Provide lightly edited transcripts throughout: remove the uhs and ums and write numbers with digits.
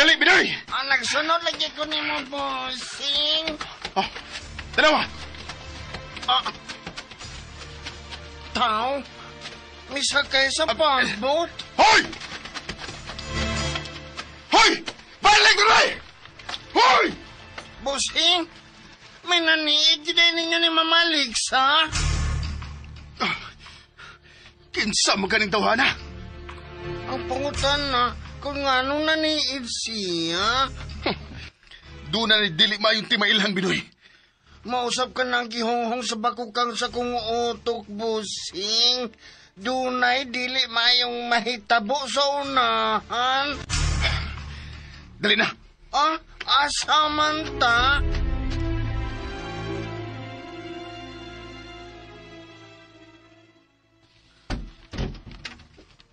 Dali, Binoy! Ah, nagsunod lagi ko ni mo, bossing. Oh, dalawa! Ah, tao, misakay sa pagboat. Hoy! Hoy! Balik na! Hoy! Bossing, may naniid din ninyo ni Mama Ligsa. Kinsa maganing tawhana? Ang pangutan na kung anong naniid siya. Doon na ni dili maayong timailhan, Binoy. Mausap ka ng gihonghong sa bakukang sa kong utok, bossing. Dunay dili maayong mahitabo sa unahan. Dali na. Ah, asa man ta?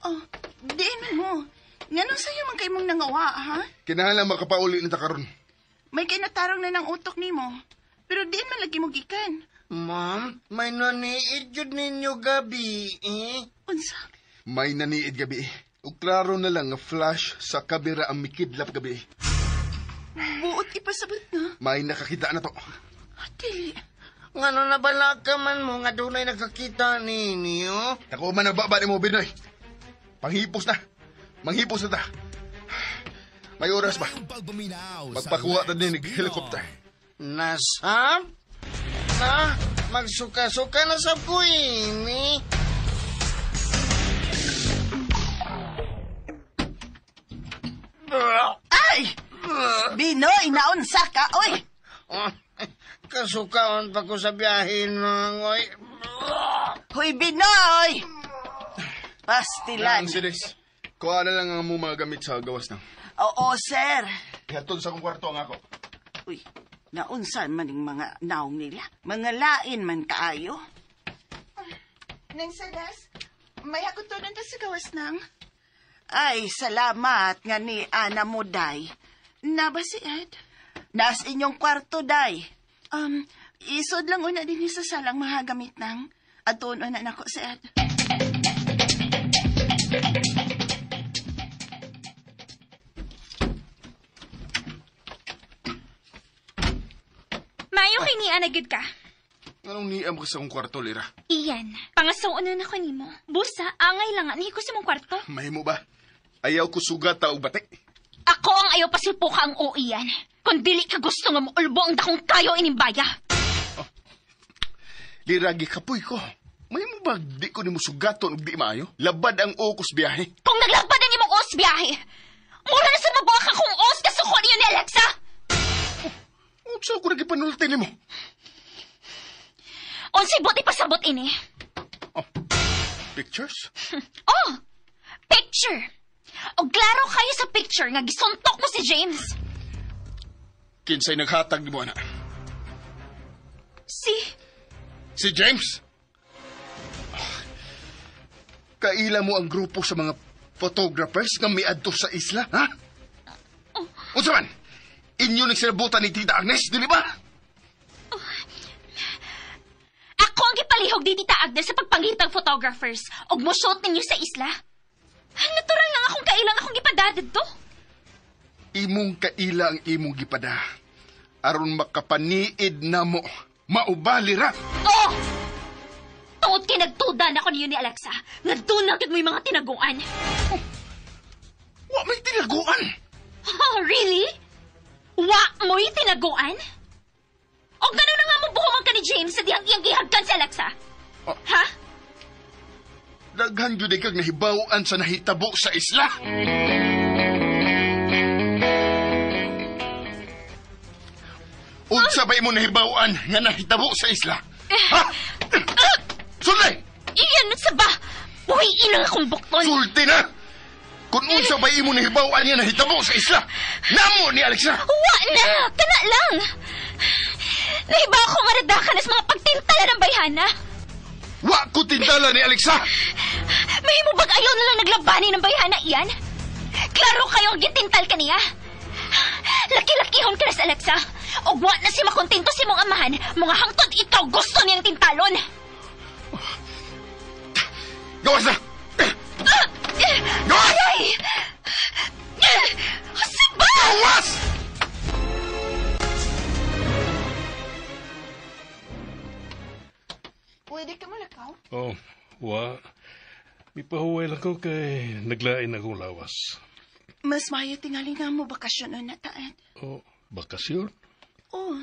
Oh, diin man mo. Nganong sa'yo man kay mong nangawa, ha? Kinahanglan makapauli ng takaron. May kinatarong na ng utok nimo. Pero diin man lagi mo gikan. Ma'am, may naniid yun ninyo gabi, eh? Unsa? May naniid gabi. Ug klaro na lang nga flash sa kamera ang mikidlap gabi. Buot ipasabot na. May nakakita na to. Dili. Ngano na bala ka man mo nga dunay nakakita ninyo? Ako man ang baba ni mo, Binoy. Panghipos na. Manghipos na ta. May oras ba? Magpakuha ta din ng helicopter. Nasab? Na, magsuka-suka na sa kuini. Ay! Binoy, naunsa ka, oy! Kasukaon pa ko sa biyahe nang, oy. Hoy, Binoy! Pastilan. Nang sinis. Kuha na lang ang mga gamit sa gawas na. Oo, sir. Ihatod sa akong kwarto ang ako. Uy, naunsan man yung mga naong nila. Mga lain man kaayo. Nang sadas, may hakutunan ta sa gawas nang. Ay, salamat nga ni Ana mo, Day. Naba si Ed? Nas inyong kwarto, Day. Isod lang una din sa salang mahagamit nang. Atuon una nako si Ed. Mayo kay ni Ana gud ka. Anong niam ka sa akong kwarto, Lira? Iyan, pangasaw na ko nimo. Busa, angay lang ani ko sa mong kwarto. Mahimo ba? Ayaw ko sugat ta og batik. Ako ang ayaw pasilpo ka ang o iyan. Kung dili ka gusto nga moulbo ang dakong kayo inimbaya. Oh. Lira, gikapoy ko. Mahimo ba di ko nimo sugaton og di maayo? Labad ang okos biyahe. Kung naglabad ang imong os biyahe, mura na sa mabuha ka kung os kasuko niyo ni Alexa. Oh, unsa ko nagipanulti nimo? Unsay buti pasabot ini? Oh, pictures? Oh, picture. O klaro kayo sa picture nga gisuntok mo si James. Kinsay naghatag nimo ana? Si Si James? Kaila mo ang grupo sa mga photographers nga miadto sa isla, ha? Oh. Unsa man? Inyo nagsilabutan ni Tita Agnes, dili ba? Oh. Ako ang gipalihog ni Tita Agnes sa pagpangitag photographers og mo-shoot ninyo sa isla. Natural lang akong kailang akong gipadadad to. Imong kaila ang imong gipada. Aron makapaniid na mo, maubali ra. Oh! Tungod kay nagtuda na ko niyo ni Alexa, nga doon na gid mo yung mga tinaguan. Oh, wa may tinaguan? Oh, really? Wa mo'y tinaguan? O gano'n na nga mo buhuman ka ni James sa dihang iyang gihagkan si Alexa? Oh. Ha? Daghan yun kag nahibaw-an sa nahitabo sa isla. Unsa ba imo nahibaw-an nga nahitabo sa isla? Ha? Sulti! Iyan sa ba? Buhiin ang akong bukton. Sulti na! Kung unsa ba imo nahibaw-an nga nahitabo sa isla? Namo ni Alexa! Wa na! Kana lang! Nahibaw ko nga radakan as mga pagtintala ng bayhana. Wa ko tintala ni Alexa! Mahimo bag ayaw na lang naglabani ng bayhana iyan? Klaro kayo ang gitintal kaniya. Laki-lakihon ka na sa Alexa. O wa na si makontento si mong amahan, mga hangtod ikaw gusto niyang tintalon. Gawas na! Gawas! Aray! Saba! Oh, wa. Mipahuway lang ko kay naglain akong lawas. Mas maayo tingali nga mo bakasyon na ta, Ed. Oh, bakasyon? Oh,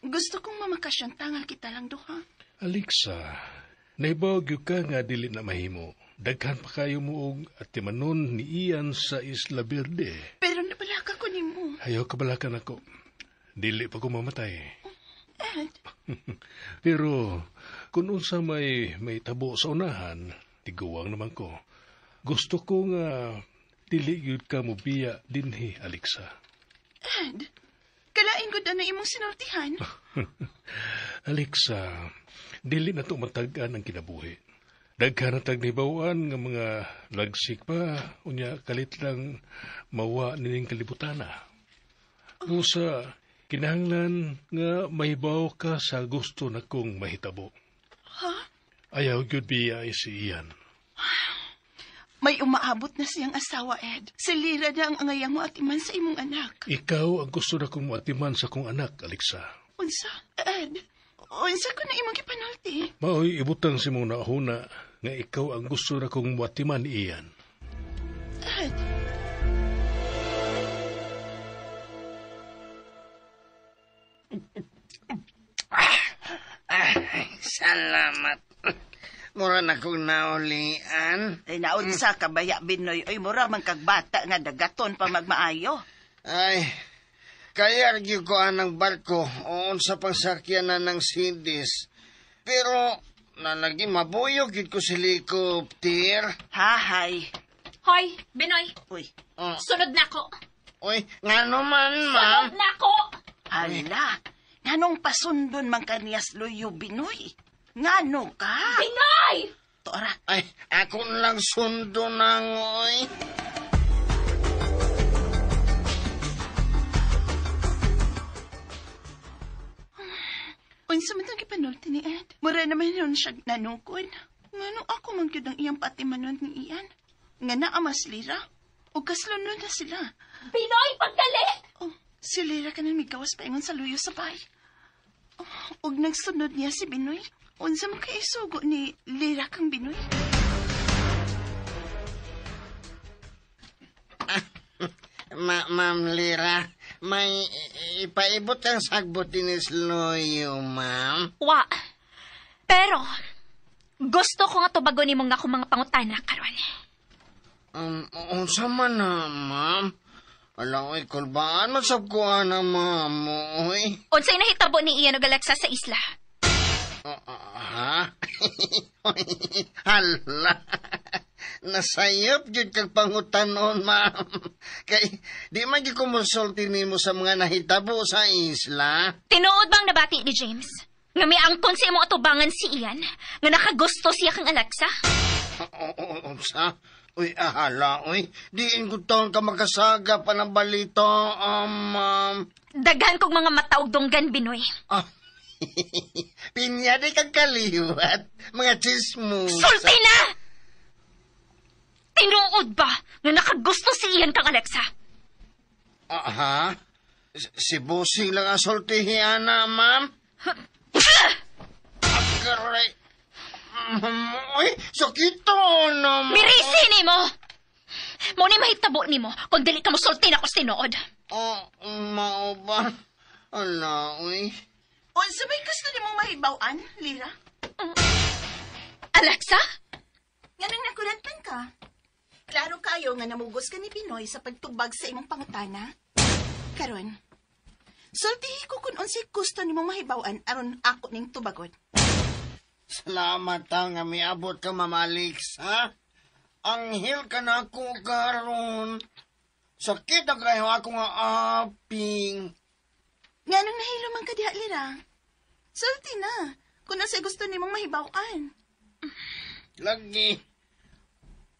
gusto kong mamakasyon tangal kita lang duha. Alexa, naibaw gyud ka nga dili na mahimo. Daghan pa kayo mo og atimanon ni Ian sa Isla Verde. Pero nabalaka ko nimo. Ayaw kabalakan ako. Dili pa ko mamatay. Ed, Pero kung unsa may tabo sa unahan, tiguang naman ko. Gusto ko nga dili gyud ka mobiya dinhi, Alexa. Ed, kalain ko na imong sinultihan. Alexa, dili na to matag-an ang kinabuhi. Daghan na tag nibawan nga mga lagsik pa, unya kalit lang mawa nining kalibutana. Busa, kinahanglan nga mahibaw ka sa gusto na kong mahitabo. Ha? Ayaw gyud biya si Ian. May umaabot na siyang asawa, Ed. Si Lira na ang angayang mo atiman sa imong anak. Ikaw ang gusto na kong moatiman sa kong anak, Alexa. Unsa, Ed? Unsa ko na imong gipanulti? Maoy ibutang si mong nahuna nga ikaw ang gusto na kong moatiman, Ian. Ed, Ay, salamat. Mura na kong naulian. Ay, naunsa ka baya, Binoy? Oy, mura man kag bata nga dagaton pa magmaayo. Ay, kaya gyud ko anang barko o unsa pang sakyanan ng CDs. Pero nalagi mabuyog gyud ko sa helicopter. Hahay. Hoy, Binoy, Uy, Oh, sunod na ko. uy, ngano man, ma'am? Sunod na ko! hala. Nganong pasundon man kaniyas luyo, Binoy? Ngano ka? Binoy! Tora, Ay, ako lang sundo nang, oy. Unsa man tong gipanulti ni Ed? Mura naman nun siya nanukod. Ngano ako man gyud ang iyang patimanon ni Ian? Nga naa mas lira. O kaslunon na sila. Binoy, pagdali! Oh, si Lira ka nang migawas paingon sa luyo sa bay. Oh, ug nagsunod niya si Binoy. Unsa man kay isugo ni Lira kang Binoy? Ma'am Lira, may ipaibot ang sagbot ni Sloyo, ma'am. Wa. Pero, gusto ko nga tubagon nimo nga akong mga pangutana karon. Unsa man na, ma'am? Ala, oy, kulbaan man sab ko ana, ma'am, oy. Unsay nahitabo ni Ian ug Alexa sa isla? Ha? Hala. Nasayop jud kag pangutanon, ma'am. Kay di man gyud ko mosulti nimo sa mga nahitabo sa isla. Tinuod bang nabati ni James? Nga may angkon sa imong atubangan si Ian? Nga nakagusto siya kang Alexa? Oo, unsa? Uy, ahala, uy. Diin ko taon ka makasaga pa ng balita, ma'am. Daghan kog mga mata og dunggan, Binoy. Ah, pinya di kag kaliwat. Mga chismosa. Sulti na! Tinuod ba nga nakagusto si Ian kang Alexa? Aha. Si Busing lang ang sultihi, ana, ma'am. Aray. Uy, sakito na, ma'am. Mirisi nimo! Mo ni mahitabo nimo kung dili ka mosulti na ko sa tinuod. Oh, mao ba? Ala, uy. Unsa may gusto nimong mahibaw-an, Lira? Alexa? Nganong nakulantan ka? Klaro kayo nga namugos ka ni Binoy sa pagtubag sa imong pangutana. Karon, sultihi ko kung unsay gusto nimong mahibaw-an aron ako ning tubagon. Salamat ha, nga miabot ka, Ma'am Alex, ha? Anghel ka na ako karon. Sakit ang kayo ako nga aping. Nganong nahilo man ka diha, Lira? Sulti na, kung unsay gusto nimong mahibaw-an. Lagi.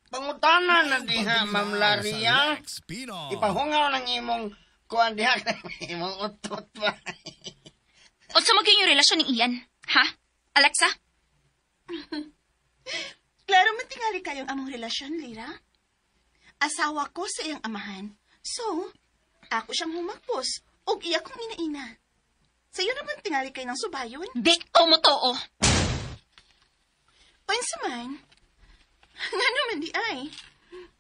Pangutana na diha, Ma'am Laria. Ipahungaw ng imong kuan diha, imong utot ba? Unsa man gyud yung relasyon ni Ian? Ha? Alexa? Klaro man tingali kayong among relasyon, Lira. Asawa ko sa iyang amahan. So, ako siyang humakbos ug iya kong ina-ina. Sa iyo naman tingali kayo ng subayon. Di ko motoo. Unsa man? Ngano man di ay?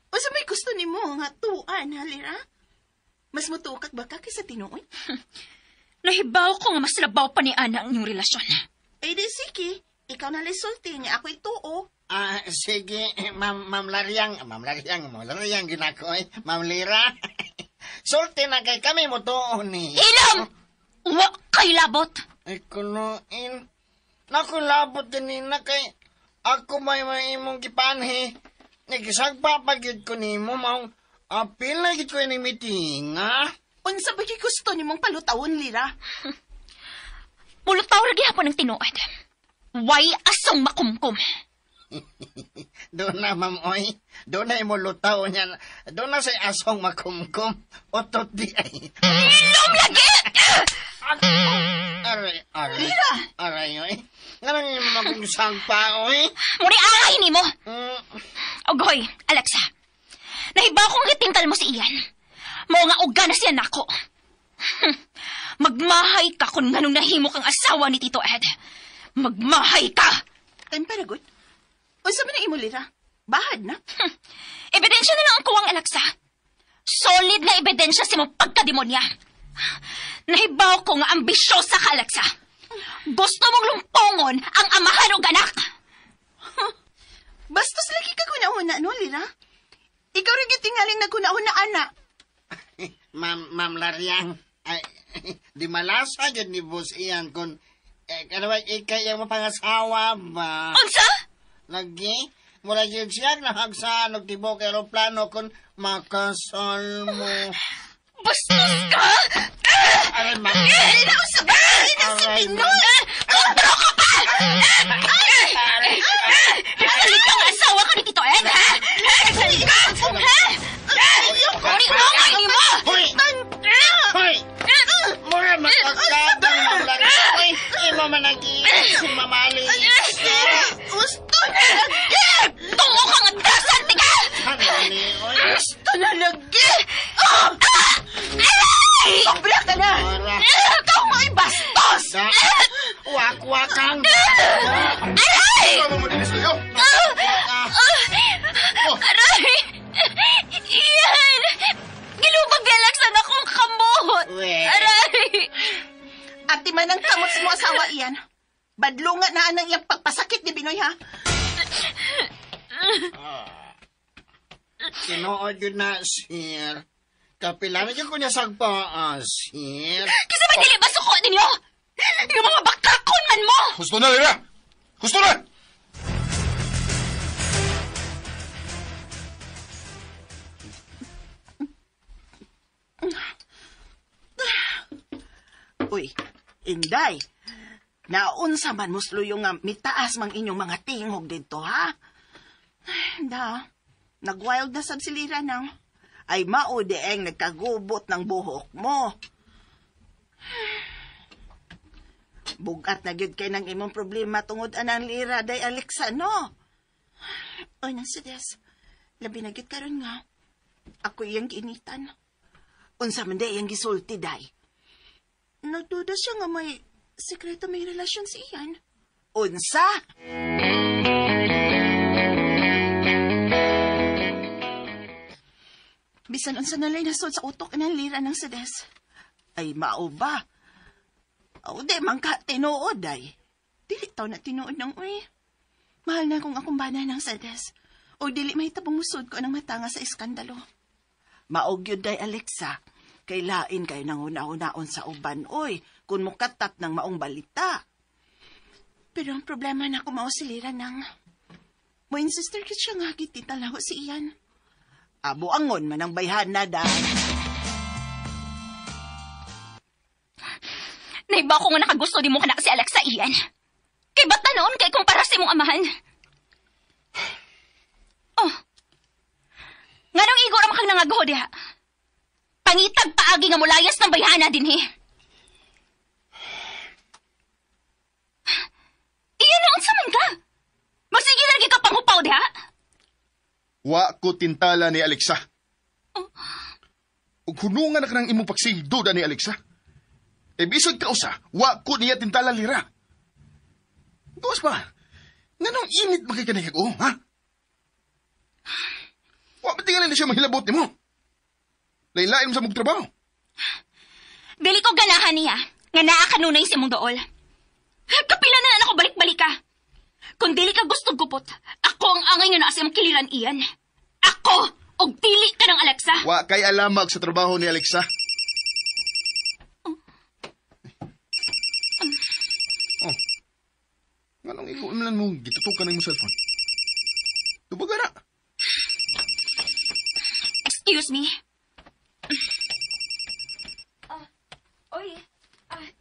Unsa may gusto nimo nga tuan, ha, Lira? Mas mutukak ba ka kaysa tinuod? Nahibaw ko nga mas labaw pa ni Ana ang inyong relasyon. Ay di, sige. Ikaw na lisulti niya. Ako'y tuo. Ah, sige, Ma'am, Ma'am Lariang, Ma'am Lariang, Ma'am Lariang, ginako eh. Ma'am Lira. Sulti na kay kami mo tuon ni. Hilom! Wa kay labot! Ay, kunuin. Naku, labot ganina kay ako may maimong gipanhi. Nagisagpa pa gyud ko nimo maong apil na gyud ko ining meeting, ha? Unsa ba gyud gusto nimong palutawon, Lira? Mulutaw ra gihapon ang tinuod. Way asong makumkum. Doon na, ma'am, oy. Doon na imulutaw niya. Doon na sa asong makumkum. Otot di ay. Hilom lagi! Aray, aray. Lira! Aray, oy. Nga nang imo magusagpa, oy. Muni angay nimo. Mm. Ogoy, Alexa. Nahibaw kong gitintal mo si Ian. Mao nga uga na siya nako. Magmahay ka kung nganong nahimo kang asawa ni Tito Ed. Magmahay ka! Time para good. Unsa man ang imo, Lira? Bahad na. Ebidensya na lang ang kuwang, Alexa. Solid na ebidensya sa imong pagkademonya. Nahibaw ko nga ambisyosa ka, Alexa. Gusto mong lumpongon ang amahan og anak. Bastos lagi ka kuna-una, no, Lira? Ikaw rin yung tingaling nagkuna-una, anak. Ma'am, Ma'am Lariang, ay, di malasa yun ni Boss Ian kung, eh, ano ba, ikay ang mapangasawa ba? Unsa? Lagi, mura yun siya nahagsaan og tibok aeroplano kung makasal mo. Bastos ka! Aray, ma'am. Lira, unsa ba? Lira, si Aray, Pinoy! Kontro ka pa! Nagsalit ka nga asawa ka ni Tito Ed, ha? Nagsalit ka! Ha? Kuni ongay ni mo! Hoy! Hoy! Mura makakadang Ma'am Lariang. Hoy, imo man nag-iis si Ma'am Alice. Lira, gusto na lagi! Tungo ka nga dasan, tiga! Ano ni, oy? Gusto na lagi! Oh! Sobra ka na! Ora. Ikaw mo'y bastos! Da, wakwakang. Sama mo din sa'yo. Aray! Iyan! Gilubag ni Alexa na akong kamot! We. Aray! Ati man ang kamot sa mo asawa iyan. Badlunga na anang iyang pagpasakit ni Binoy, ha? Tinuod yun na, sir. Kapila na ko niya sagpaa, sir. Kasi ba dili ba suko ninyo? Yung mga bakakon man mo! Gusto na, Lira! Gusto na! Uy, Inday, naunsa man musluyo nga mitaas mang inyong mga tingog dito, ha? Ay, da, nagwild na sab si Lira nang. Ay mao dieng nagkagubot ng buhok mo. Bugat na gyud kay ng imong problema tungod anang Lira day Alexa, no? Oy, nang si Des, labi na gyud karon nga. Ako iyang giinitan. Unsa man day iyang gisulti day. Nagduda siya nga may sekreto may relasyon si Ian. Unsa? Bisan unsa nalay nasod sa utok ng lira ng sades. Ay mao ba? O di man ka tinuod ay. Dili taw na tinuod ng uy. Mahal na kung akong bana ng sades. O dili mahitabong musod ko ang mata nga sa iskandalo. Maog yun day, Alexa. Kay lain kayo nang una-unaon sa uban, oy, kung mukatap ng maong balita. Pero ang problema na kumao si Lira nang... Mo insister kit siya nga gititalaho si Ian. Abo angon man ang bayhan na dahil. Naiba ko nga nakagusto di mo kanak si Alexa, Ian. Kay ba't na noon kay kumpara sa imong amahan? Oh. Nganong igo ra man kang nangaguho diha? Pangitag paagi nga mulayas ng bayhana dinhi. Iyan na unsa man ka? Magsige na lagi ka panghupaw diha? Wa ko tintala ni Alexa. Ug hunungan na ka ng imong pagsigduda ni Alexa. E bisod ka usa, wa ko niya tintala lira. Gawas pa. Nganong init makikanikag o, ha? Wa ba tingali na siya mahilabot ni mo? Lain-lain mo sa mong trabaho. Dili ko ganahan niya, nga naa kanunay sa imong dool. Kapila na lang ako balik-balik ka. Kung dili ka gusto gupot, ako ang angay nga naa sa imong kiliran iyan. Ako! Og dili ka ng Alexa. Wa kay alamag sa trabaho ni Alexa. Oh. Nganong ikaw man mo gitutukan ang imong cellphone? Tubaga na. Excuse me. Oy,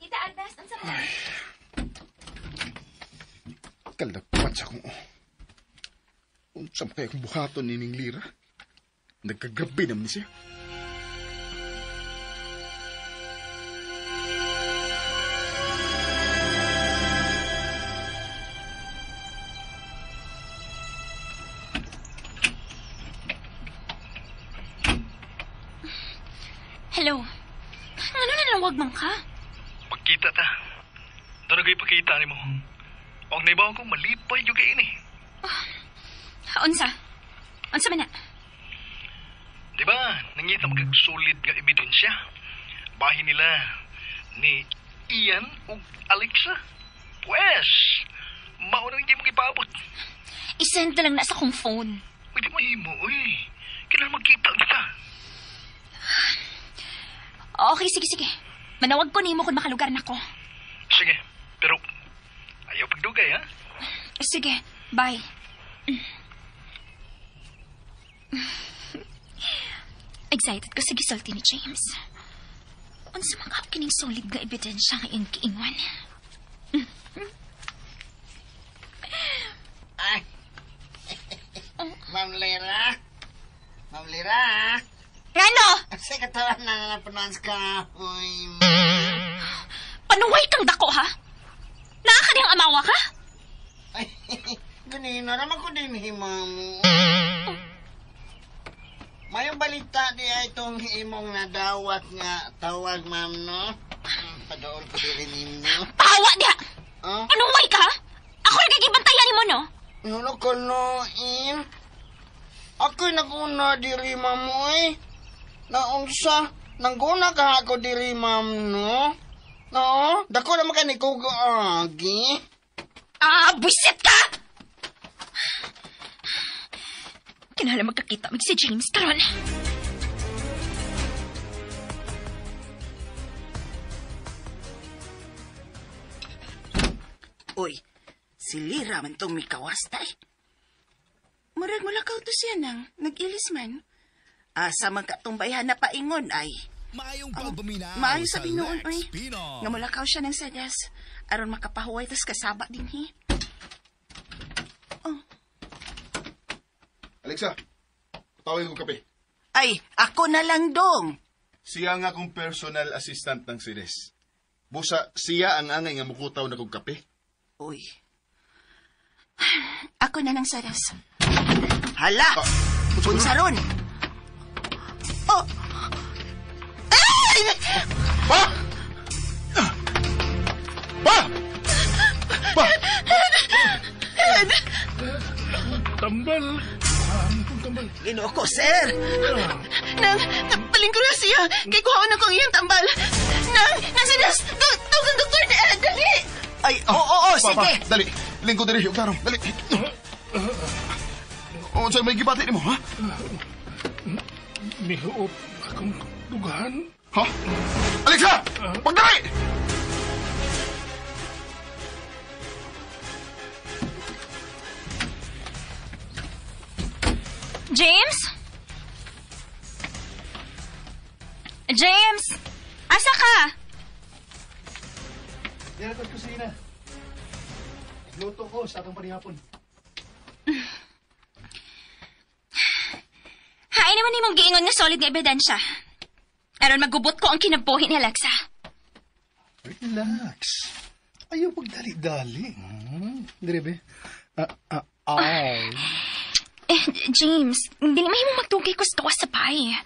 Tita Agnes, unsa man? Kaldapat sa akong... Unsa man kaya akong buhaton nining Lira? Nagkagrabe naman siya. Hello. Ano na lang wag man ka? Pagkita ta. Doon ako'y pakita ni mo. Huwag na ibaw akong malipay yung kaini. Unsa? Unsa man na? Di ba, nangita magkagsulid nga ebidensya? Bahin nila ni Ian ug Alexa. Pwes, mauna hindi mo ipaabot. I-send na lang na sa kong phone. Uy, di mo himo, uy. Kailangan magkita kita. Okay, sige, sige. Manawag ko nimo kung makalugar na ko. Sige, pero ayaw pagdugay, ha? Sige, bye. Excited ko sa gisulti ni James. Unsa man ka kining solid nga ebidensya nga iyang giingon? Ay. Ma'am Lira. Ma'am Lira. Ngano? Sa katawan na napunuan sa kahoy. Panuway kang dako, ha? Naa ka diyang amawa ka? Ay, ganina naman ko din, ma'am. Mayong balita di ay itong imong nadawat nga tawag, ma'am, no? Padool ko diri ninyo. Pahawa diha! Ah? Panuway ka? Ako nagigibantayan mo, no? Ano ka noin? Ako'y naguna diri, ma'am, oy. Naunsa, nangguna ka ako diri, ma'am, no? No, dako naman ka ni Kugo Agi. Ah, buisit ka! Kinahanglan magkakita mig si James karon. Uy, si Lira man tong mikawas tay. Murag mulakaw to siya nang, nag-ilis man. Asa man katong bayhan na paingon ay. Maayong pagpaminaw Maayo sa sa binuon, Lex oy. Pino. Nga mulakaw siya ng sadas. Aron makapahuway tas kasaba din, hi. Oh. Alexa, tawag ko kape. Ay, ako na lang dong. Siya nga akong personal assistant ng Ceres. Busa, siya ang angay nga mukutaw na kong kape. Uy. Ako na lang sadas. Hala! Ah, Unsa ron? Oh! Ay! Pa! Pa! Pa! Tambal! Tambal. Ginoo ko, sir! Nang, palingko na siya. Kay kuhaon ako ang iyang tambal. Nang, nasa das, tawag ang doktor na, dali! Ay, oo, oo, Pa, pa, sige. dali. Lingkod diri, tarong. Dali. Oh, saan may gibati nimo, ha? Mihuop akong dugahan. Ha? Alexa! Pagdali! James? James! Asa ka? Diyan ako sa kusina. Luto ko sa atong panihapon. Hain naman nimong giingon nga solid nga ebidensya. Aron magubot ko ang kinabuhi ni Alexa. Relax. Ayaw pagdali-dali. Dire be. Eh, James, hindi mahimong magtugay ko sa gawas sa bahay.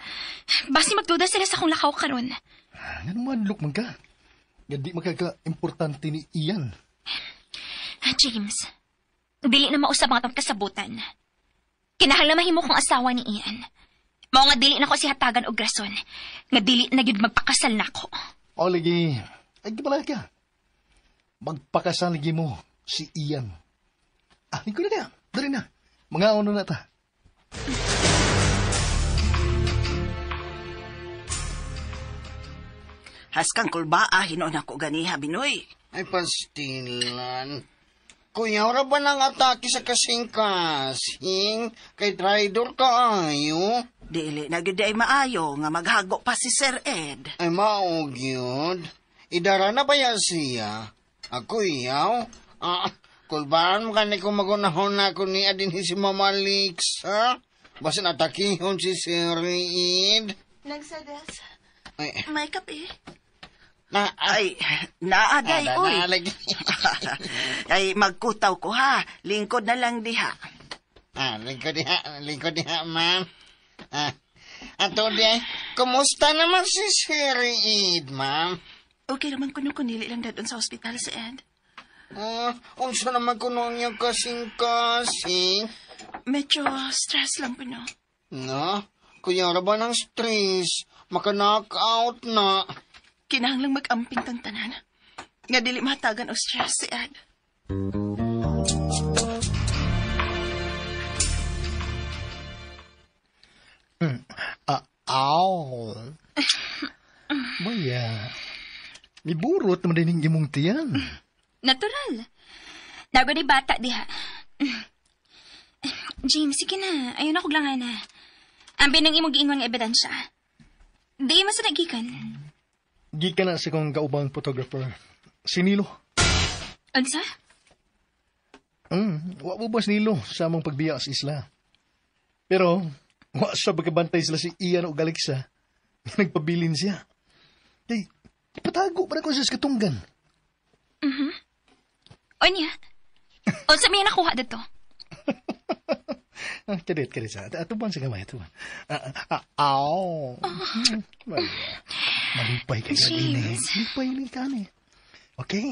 Basi magduda sila sa akong lakaw karon. Nga naman, look man ka. Nga di magkaka-importante ni Ian. James, Dili na mausab ang atong kasabutan. Kinahanglan mahimo kong asawa ni Ian. Mao nga dili na ko si hatagan og rason. Nga dili na gyud magpakasal nako. O lagi, ay gibala ka. Magpakasal lagi mo si Ian. Ah, ko na niya. Dali na. Mga ano na ta. Haskang kulbaa, hinoon ako ganiha, Binoy. Ay, pastilan. Kuya, ora ba nang atake sa kasing-kasing? Kay traidor ka ayo. Dili na gyud ay maayo nga maghago pa si Sir Ed. Ay, maog yun. Idara na ba yan siya? Ako iyaw. Ah, kulbaan mo kani kung magunahon na ako niya din si Mama Lix, ha? Basin atakihon si Sir Ed. Nagsadas, Ay, may kape. na, Ay, naaday, ah, oy. lagi. Ay, magkutaw ko ha. Lingkod na lang diha. Ah, lingkod diha, ma'am. Ah, ato di ay, kumusta naman si Sir Ed, ma'am? Okay naman kuno kunili lang dadon sa ospital si Ed. Ah, unsa naman kuno niya kasing-kasing? Medyo stress lang kuno. No, kuya ra ba ng stress? Maka-knock out na. Kinahanglang mag-amping tang tanan. Nga dili mahatagan og stress si Ed. Aw. Maya, miburot naman din yung imong tiyan. Natural. Nago ni bata diha. James, sige na. Ayun ako lang na. Ambi ng imong giingon nga ebidensya. Di man sa nagikan. Gikan na sa kong kaubang photographer, si Nilo. Unsa? Wa mo ba si Nilo sa among pagbiya sa isla? Pero, wa sa pagkabantay sila si Ian o Alexa. Nagpabilin siya. Kay, ipatago pa na ko siya sa katunggan. Onya. Unsa may nakuha dito? Ah, kadit sa. Atuban sa gamay, atuban. Aw. Malipay ka James. Malipay ni ka ni. Okay?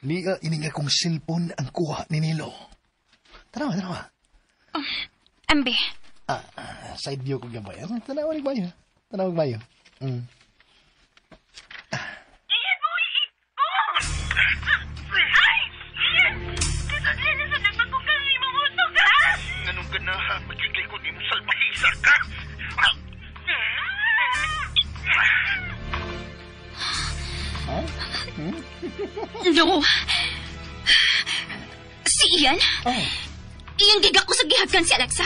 Niya ini nga kong cellphone ang kuha ni Nilo. Tanawa, tanawa. Ambi. Ah, side view ko gamay. Tanawa ni bayo. Tanawa bayo. Ay! Ian! Lisod na kung kasi mamuto ka! Anong ganahan, magyugay ko ni mo salbahisa ka? No! Si Ian? Oh. Iyan giga ko sa gihagkan si Alexa?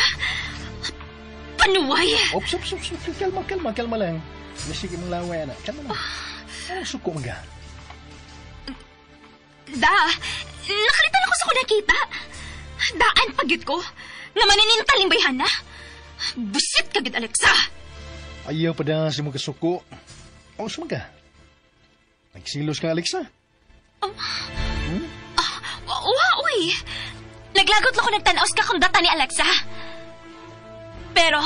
Panuway! Ops, ops, ops, ops. Kalma, kalma, kalma lang. Sige mong laway na. Kalma lang. Anong suko mga? Da! Nakalitan ako sa kung nakita. Daan pagyud ko. Nga maninintal yung bayhana. Busit ka gid, Alexa! Ayaw pa na si mga suko. O, sumaga. Nagsilos ka, Alexa. Wa, uy! Naglagot lang ko nagtanaw sa kakundata ni Alexa. Pero...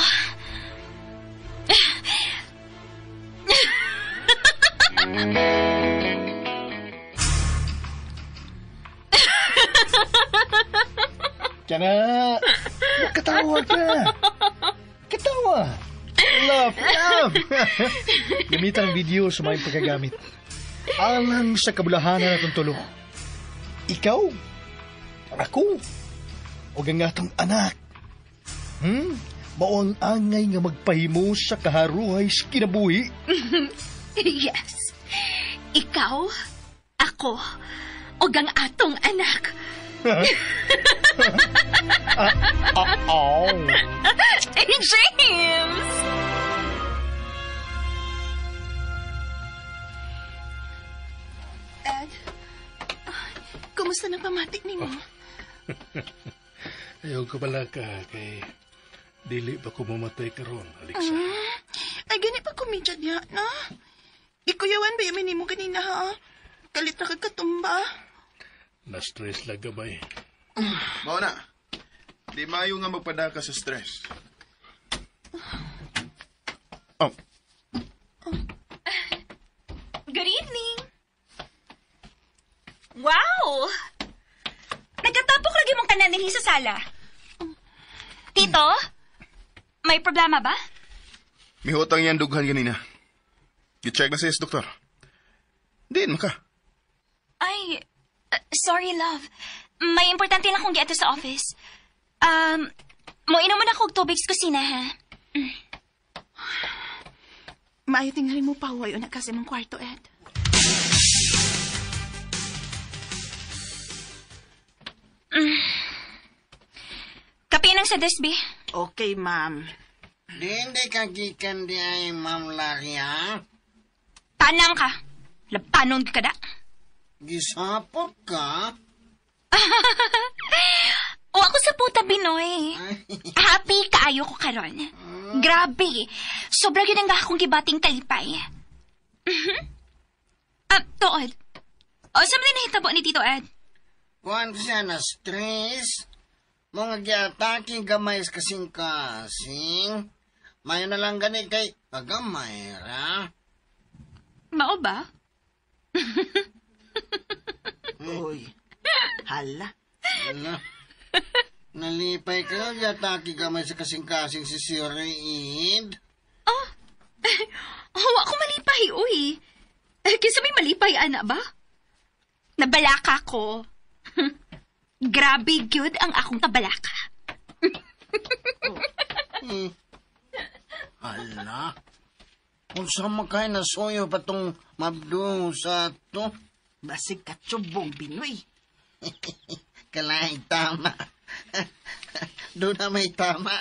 Kana! Katawa ka! Katawa! Laugh, laugh! Gamitan ang video sa mga pagkagamit. Alang sa kabulahanan natong tulo. Ikaw, ako, o ang atong anak. Mao ang angay nga magpahimo sa kaharuhay sa kinabuhi. Yes. Ikaw, ako, o ang atong anak. Oh. Hey, James! Ed, kumusta na pamatik nimo? Ayaw ka pala ka kay dili pa ko mamatay karon, Alexa. Ay, gani pa kumidya niya, na? Ikuyawan ba yamin nimo kanina, ha? Kalit na kagkatumba. Na-stress lang gamay. Mao na. Di maayo nga magpadaka sa stress. Oh, Good evening! Wow! Nagkatapok lagi mong tang tanan dinhi sa sala. Tito, may problema ba? Mihutang yan dughan ganina. Gi-check na siya sa doktor. Diin man ka. Ay, sorry love. May importante lang akong giadto sa office. Mo inom man ako og tubig sa kusina, ha? Maayo tingali mo pahuway una kasi mong kwarto, Ed. Kape nang sa desk, B. Okay, ma'am. Dindi ka gikan di ay, Ma'am Larry, ha? Tanang ka. Lapanon ka da. Gisapot ka? O ako sa puta, Binoy. Happy kaayo ko karon. Grabe. Sobra gyud ang akong gibating kalipay. Mhm. Ah, tuod. O, sa man nahitabo ni Tito Ed? Kuan siya na stress. Mga giatake gamay sa kasing-kasing. Mayo na lang gani kay pagamay ra. Mao ba? Uy. Hala. Ala. Nalipay ka, giatake gamay sa kasing-kasing si Sir Ed. Oh, oh, ako malipay, uy. Eh, kinsa may malipay, ana ba? Nabalaka ko. Grabe gyud ang akong kabalaka. Ala. Unsa man kay nasuyo pa tong mabdo sa to? Basig katsubong, Binoy. Kalahi tama. Doon na may tama.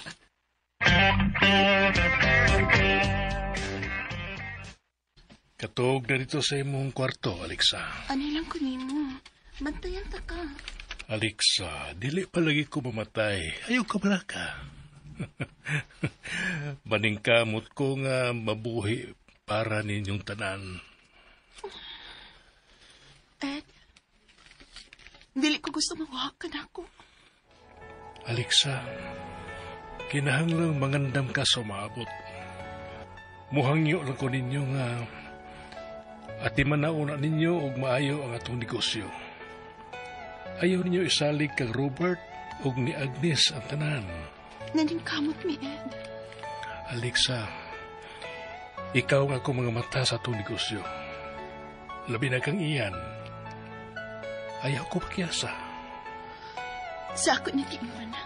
Katog na dito sa imong kwarto, Alexa. Ano lang ko nimo? Bantayan ta ka. Alexa, dili palagi ko mamatay. Ayaw ka balaka. Maningkamot ko nga mabuhi para ninyong tanan. Ed, dili ko gusto mawa ka na ako. Alexa, kinahanglang mangandam ka sa umaabot. Muhangyo lang ko ninyo nga ati man nauna ninyo og maayo ang atong negosyo. Ayaw ninyo isalig kang Robert og ni Agnes ang tanan. Naningkamot mi, Ed. Alexa, ikaw ang akong mga mata sa atong negosyo. Labi na kang iyan. Ayaw ko pakyasa. Sa ako na tiiwan na.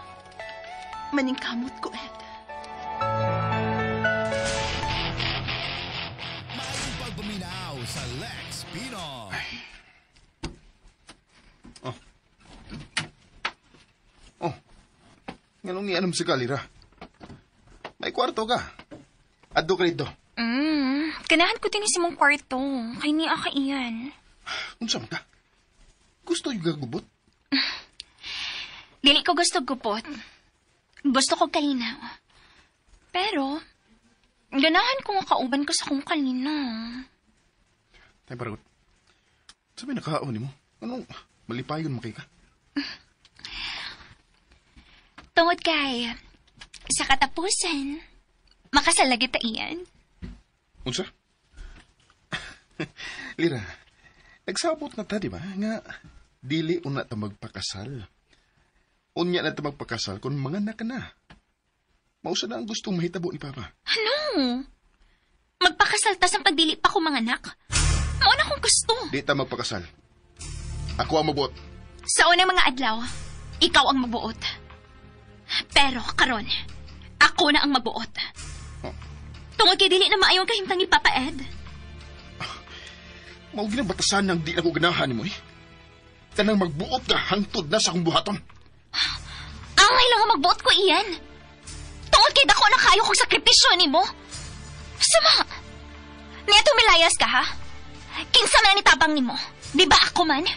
Maningkamot ko, Ed. Maayong pagpaminaw sa Lex Pinoy. Oh. Oh. Nganong nianom si Kalira? May kwarto ka. Adto ka dito. Ganahan ko din sa mong kwarto. Kay ni ka iyan. Unsa man ka? Gusto yung gagubot? Dili ko gusto gupot. Gusto ko kalinaw. Pero, ganahan ko nga kauban ko sa kong kalinaw. Tay paragot. Sabi nakaon nimo. Anong malipayon makay ka? Tungod kay, sa katapusan, makasalagit ta iyan. Unsa? Lira, nagsabot na ta, di ba? Nga, dili una ta magpakasal. Unya na ta magpakasal kung mga anak ka na. Mausa na ang gustong mahitabo ni Papa. Ano? Magpakasal ta sa pagdili pa ko mga anak? Mao na akong gusto. Di ta magpakasal. Ako ang mabuot. Sa unang mga adlaw, ikaw ang mabuot. Pero karon, ako na ang mabuot. Oh. Tungod kay dili na maayong kahimtang ni Papa Ed. Mao ginabatasan ng di ako ganahan nimo eh. Kanang magbuot ka hangtod na sa akong buhaton. Angay lang ang magbuot ko iyan. Tungod kay dako na kayo kong sakripisyo nimo. Sama. Niya tumilayas ka ha? Kinsa man ni tabang nimo? Di ba ako man?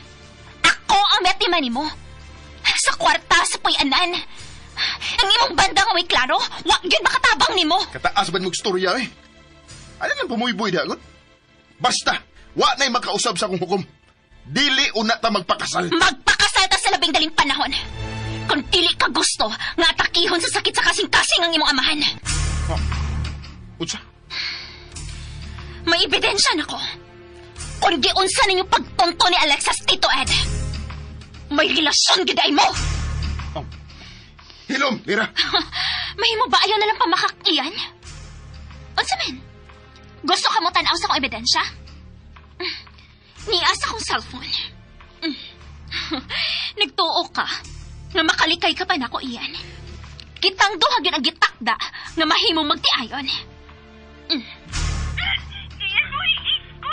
Ako ang metiman nimo. Sa kwarta, sa puyanan. Ang imong banda nga may klaro, wa gyud makatabang nimo. Kataas ba mong istorya eh? Ano nang pumuyboy dagot? Basta, wa na'y makausab sa akong hukom. Dili una ta magpakasal. Magpakasal ta sa labing daling panahon. Kung dili ka gusto, nga atakihon sa sakit sa kasing-kasing ang imong amahan. Oh. Unsa? May ebidensya na ko. Kung giunsa ninyo pagtonto ni Alexas Tito Ed, may relasyon gid ay mo. Hilom, Lira. Mahimo ba ayaw na lang pamakakiyan? Unsa man? Gusto ka mo tanaw sa akong ebidensya? Niya sa akong cellphone. Nagtuo ka nga makalikay ka pa nako iyan. Kitang duha gyud ang gitakda nga mahimong magtiayon. Iyan mo ko.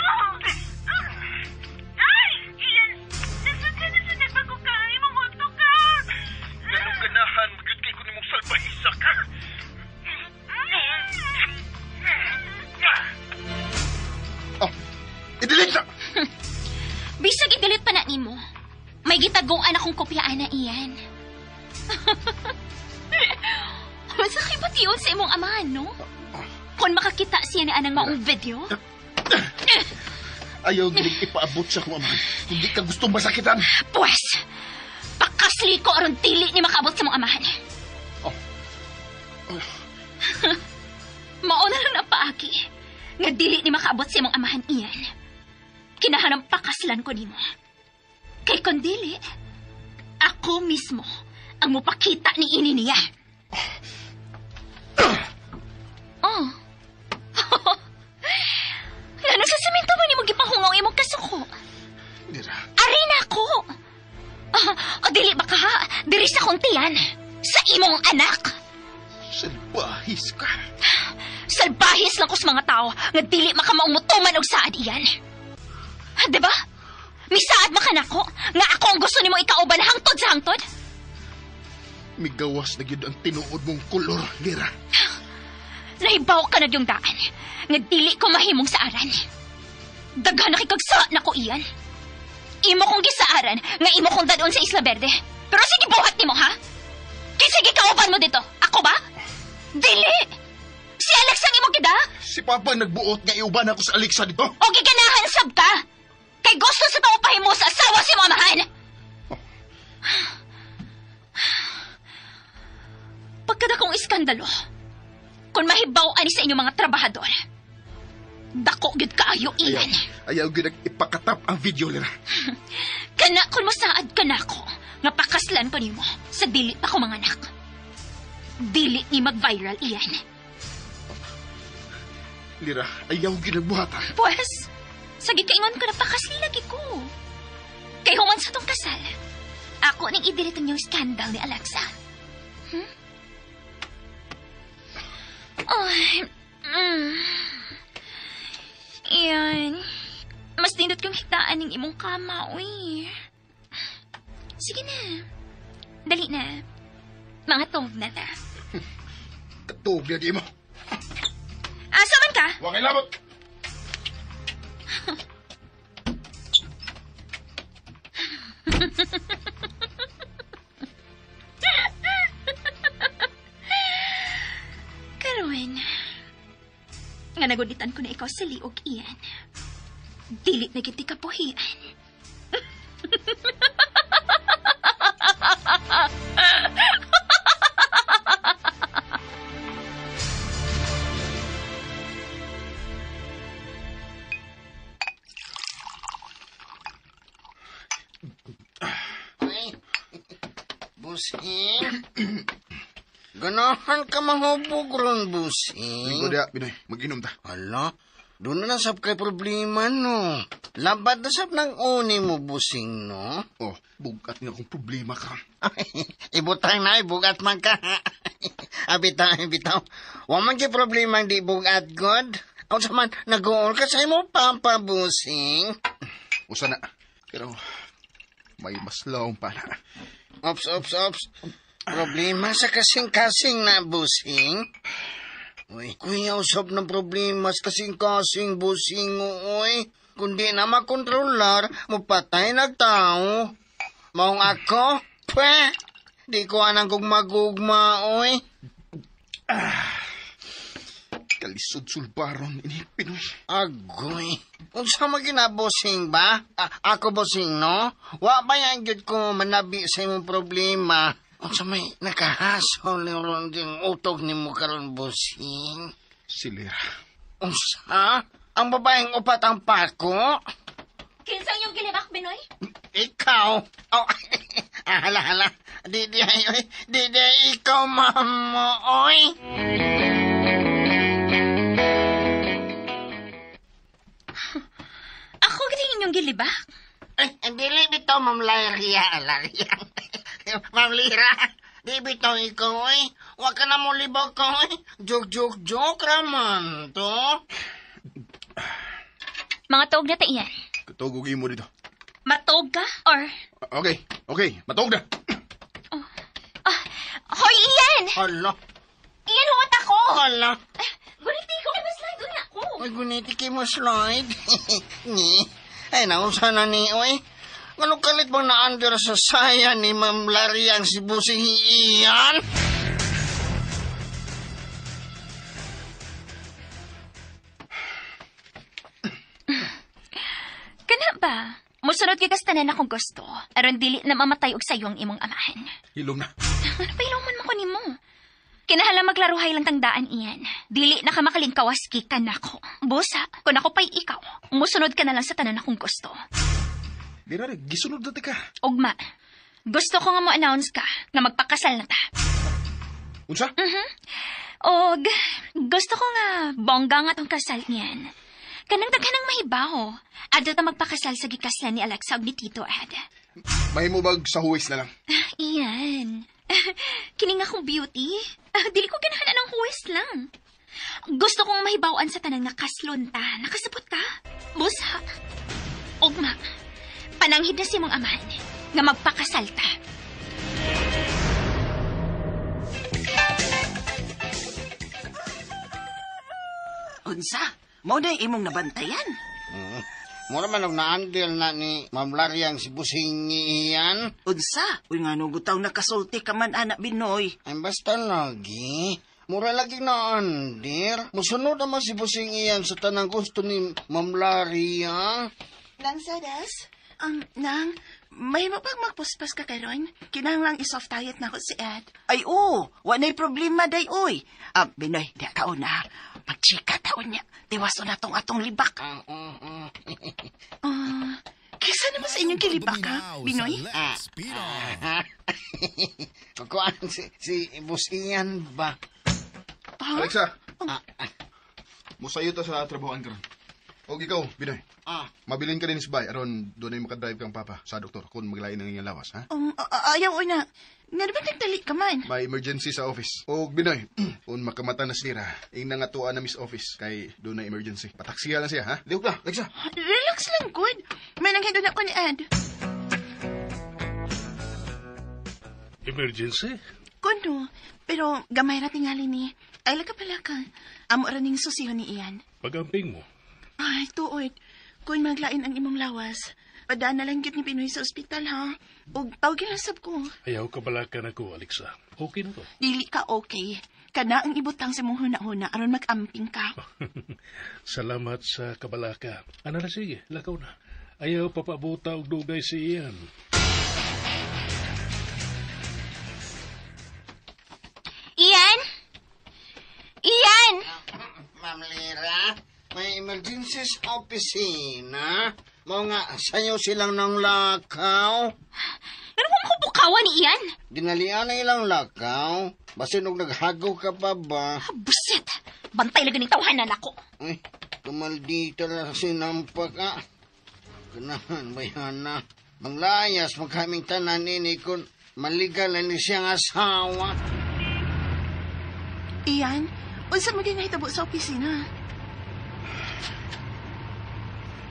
Ay, iyan. Nasud bago ka imong auto ka. Ganong ganahan magyud kay kun imong salbahisa ka. Oh, i-delete na. Bisag i-delete pa na nimo. May gitaguan akong kopyaan na iyan. Masakit ba tiyon sa imong amahan, no? Kung makakita siya ni anang maong video? Ayaw ginig ipaabot sa akong amahan. Hindi ka gustong masakitan. Pwes, pakasli ko aron dili ni makaabot sa mong amahan. Oh. Mao na lang ang paagi nga dili ni makaabot sa imong amahan iyan. Kinahanang pakaslan ko nimo. Kay kung dili, ako mismo ang mupakita ni ini niya. Oh. Ngano sa semento man nimo gipahungaw imong kasuko? Lira. Ari na ako. O dili ba ka ha? Diri sa kuntian. Sa imong anak. Salbahis ka. Salbahis lang ko sa mga tao nga dili makamaong mutuman og saad iyan. Diba? Misaad makanako nga ako ang gusto nimo ikauban hangtod sa hangtod. Migawas na gyud ang tinuod mong kolor, Lira. Nahibaw ka na yung daan nga dili ko mahimong saaran. Daghan na kikagsa na ko iyan. Imo kong gisaaran nga imo kong dadon sa Isla Verde. Pero sige buhat nimo ha? Kinsa gikauban mo dito? Ako ba? Dili! Si Alex ang imo gida? Si Papa nagbuot nga iuban ako sa Alexa dito. O giganahan sab ka? Kay gusto sa tao pahimo sa asawa si mamahan. Pagkada kong iskandalo, kung mahibaw ani sa inyong mga trabahador, dako gyud kaayo iyan. Ayaw gyud ipakatap ang video, Lira. Kana kun mosaad ka nako, nga pakaslan ko nimo sa dili pa ko manganak. Dili ni mag-viral iyan. Lira, ayaw gyud nagbuhat ha. Pwes, sa gikaingon ko na pakasli lagi ko. Kay human sa tong kasal, ako ning i-delete ang yung scandal ni Alexa. Ay, Iyan. Mas nindot kong hitaan ng imong kama, uy. Sige na. Dali na. Mga tog na ta. Katog na di mo. Asa man ka? Wa kay labot. Karon, nga nagulitan ko na ikaw sa liog iyan. Dili na gid ti kapuhian. Ay, busing. Ganahan ka mahubog ron, busing. Linggo dia, Pinoy. Mag-inom ta. Hala, doon na nasab kay problema, no. Labad na sab ng uni mo, busing, no? Oh, bugat nga kung problema ka. Ay, ibutang na, ibugat man ka. Abitaw, ibitaw. Wa man kay problema ang di bugat, God. Kung sa man, nag-uol ka sa imo, pampa, busing. Usa na. Pero, may mas lawong pa na. Ops, ops, ops. Problema sa kasing-kasing na, busing. Uy, kuya, usap ng problema sa kasing-kasing, busing, uy. Kundi na makontrolar, mupatay nagtao. Maong ako, pwe, di ko anang gugma-gugma, uy. Kalisod sulbaron ini Pinoy. Agoy, unsa man ginabusing ba? Ako busing, no? Wa ba yan gyud ko manabi sa imong problema? Unsa may nakahasol ni ron ding utog nimo karon busing? Si Lira. Unsa? Ang babaeng upat ang pako? Kinsa inyong gilibak, Binoy? Ikaw? Oh, hala, hala. Di di ay, oy. Di di ikaw, mamo, oy. Ako gid inyong gilibak. Ay, dili bitaw, Ma'am Laria. Laria. Ma'am Lira. Di bitaw ikaw, oy. Wa ka na mo libak ka, oy. Joke, joke, joke raman to. Mga tuog na ta iyan. Katugog mo dito. Matuog ka? Or... Okay, okay. Matuog na. Hoy, Ian! Hala. Ian, huwat ako! Hala. Guniti ko, kay slide unya ako. Ay, guniti kay mo slide. Ni. Ay, nausa na ni, oy. Ano kalit bang naandar sa saya ni Ma'am Laria ang si Busing Ian? Kana ba? Musunod kay kastanan akong gusto. Aron dili na mamatay og sayo ang imong amahan. Hilom na. Ano pa iluman mo ko nimo? Kinahala maglaruhay lang tangdaan iyan. Dili na ka makalingkawas gikan nako. Busa, kung ako pa'y ikaw, musunod ka na lang sa tanan akong gusto. Di na rin, gisunod na ka. Ugma, gusto ko nga mo-announce ka nga magpakasal na ta. Unsa? Og gusto ko nga bongga nga tong kasal niyan. Kanang daghanang mahibaw. Adto ta magpakasal sa gikaslan ni Alexa ug ni Tito Ed. Mahimo bag sa huwis na lang. Iyan. Kini nga akong beauty. Dili ko ganahan ng huwes lang. Gusto kong mahibawan sa tanan nga kaslon ta. Nakasabot ka? Busa. Ugma. Pananghid na si mong amahan nga magpakasal ta. Unsa? Mao na imong nabantayan. Mura man og naandil na ni Ma'am Laria ang si Busing Ian. Unsa? Uy nga no gutaw nakasulti ka man anak Binoy. Ay, basta lagi. Mura lagi na andir. Musunod naman si Busing Ian sa tanang gusto ni Ma'am Laria. Nang Sadas? Nang, may mapag magpuspas ka karon? Kinahanglang i-soft diet na ko si Ed. Ay, oo. Wa na'y problema, day, uy. Binoy, di ka una. Magchika taon niya. Tiwaso na tong atong libak. Kisa naman sa inyong kilibak, ha, Binoy? Lex Pinoy. Kukuan si Busing Ian ba? Alexa, musayo ta sa trabahoan karon. Og ikaw, Binoy. Mabilin ka din sa bay aron doon ay makadrive kang papa sa doktor kung maglain ang iyang lawas, ha? Ayaw, una. Nga naman nagdali ka man. May emergency sa office. Og Binoy, kung makamata na sira, ing nangatuan na miss office kay doon na emergency. Pataksiya lang siya, ha? Lihok na, Alexa. Relax lang, good. May nanghidon ako ni Ed. Emergency? Kuno, pero gamay ra tingali ni. Ay, laka pala ka. Amo ra ning susiho ni Ian. Pag-amping mo. Ay, tuod. Kung maglain ang imong lawas, padaan na lang gyud ni Pinoy sa ospital, ha? Og tawagin lang sab ko. Ayaw ka balakan ako, Alexa. Okay na to. Dili ka okay. Kana ang ibutang sa imong huna-huna aron mag-amping ka. Salamat sa kabalaka. Ano na sige, lakaw na. Ayaw papabuta og dugay si Ian. Ian? Ian! Ma'am Lira, may emergency sa opisina. Mao nga, sayo silang ng lakaw. Ano mo makubukawan ni Ian? Dinalian na ilang lakaw. Basin og naghagaw ka pa ba? Busit! Bantay lang ganing tawhanan ako. Ay, tumaldita na sinampak ka. Kanahan, bayana. Manglayas, magkaming tanan ini kung maligal na ni siyang asawa. Ian, unsa man gyud nahitabo sa opisina?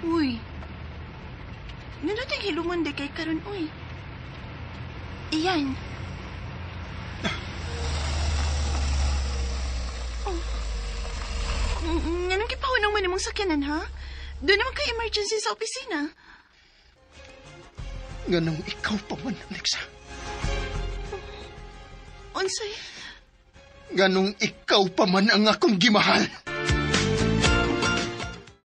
Uy. Nanoting hilumon di kay karon uy. Ian. Oh. Nganong gipahunong man imong sakyanan, ha? Doon naman kay emergency sa opisina. Nganong ikaw pa man, Alexa. Unsay? Nganong ikaw pa man ang akong gimahal.